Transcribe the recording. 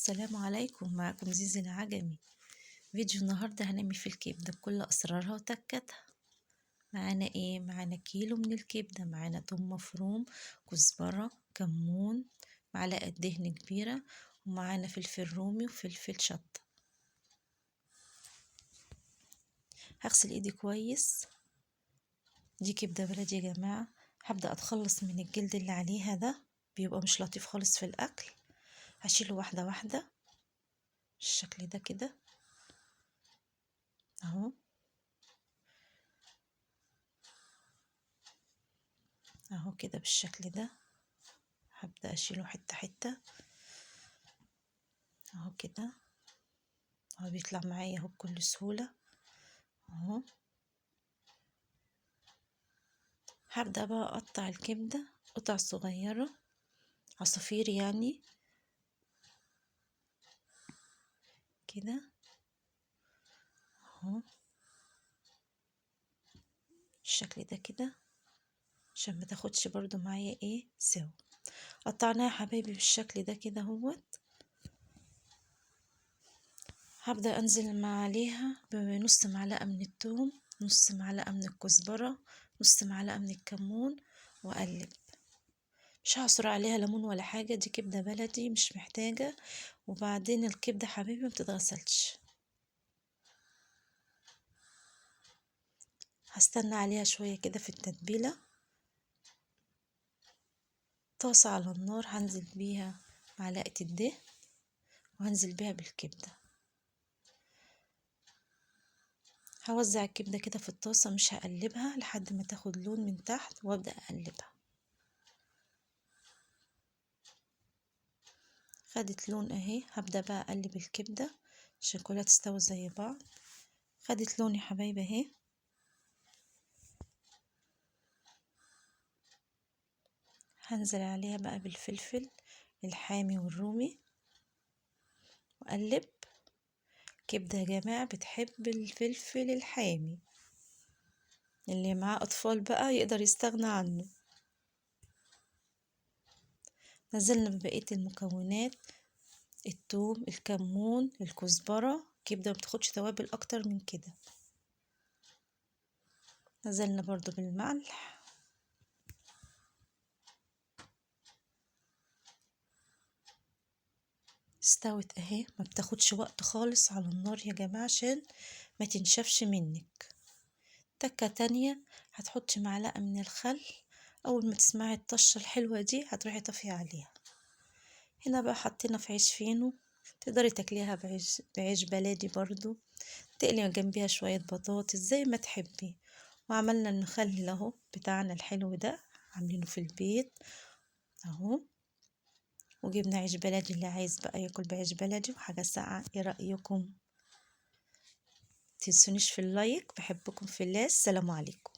السلام عليكم، معكم زيزي العجمي. فيديو النهاردة هنعمل فيه الكبدة بكل أسرارها وتكاتها. معانا ايه؟ معانا كيلو من الكبدة، معانا توم مفروم، كزبرة، كمون، معلقة دهن كبيرة، ومعانا فلفل رومي وفلفل شطة. هغسل ايدي كويس. دي كبدة بلدي يا جماعة. هبدأ اتخلص من الجلد اللي عليها ده، بيبقى مش لطيف خالص في الاكل. هشيله واحدة واحدة بالشكل ده كده اهو. اهو كده بالشكل ده. هبدأ اشيله حتة حتة اهو كده. اهو بيطلع معايا اهو بكل سهولة اهو. هبدأ بقى اقطع الكبدة قطع صغيرة، عصافير يعني كده اهو بالشكل ده كده، عشان ما تاخدش برضو معايا ايه سوا. قطعناها يا حبايبي بالشكل ده كده اهوت. هبدأ انزل مع عليها بنص معلقة من الثوم، نص معلقة من الكزبرة، نص معلقة من الكمون، واقلب. مش هعصر عليها ليمون ولا حاجة، دي كبدة بلدي مش محتاجة. وبعدين الكبدة حبيبي ما بتتغسلش. هستنى عليها شوية كده في التتبيلة. طاسة على النار هنزل بيها معلقة الدهن، وهنزل بيها بالكبدة. هوزع الكبدة كده في الطاسة، مش هقلبها لحد ما تاخد لون من تحت، وابدأ اقلبها. خدت لون اهي. هبدأ بقى اقلب الكبدة عشان كلها تستوي زي بعض. خدت لون يا حبايبي اهي. هنزل عليها بقى بالفلفل الحامي والرومي واقلب. كبدة يا جماعة بتحب الفلفل الحامي، اللي معاه اطفال بقى يقدر يستغنى عنه. نزلنا ببقية المكونات، الثوم، الكمون، الكزبرة. الكبدة ما بتاخدش توابل اكتر من كده. نزلنا برضو بالملح. استوت اهي، ما بتاخدش وقت خالص على النار يا جماعة عشان ما تنشفش منك. تكة تانية هتحطي معلقة من الخل، اول ما تسمعي الطشة الحلوة دي هتروحي طافية عليها. هنا بقى حطينا في عيش فينو، تقدري تاكليها بعيش بلدي برضو، تقلي جنبيها شوية بطاطس زي ما تحبي. وعملنا المخلل اهو بتاعنا الحلو ده، عاملينه في البيت اهو. وجبنا عيش بلدي، اللي عايز بقى ياكل بعيش بلدي وحاجة ساقعة. ايه رأيكم؟ تنسونيش في اللايك. بحبكم في الله. السلام عليكم.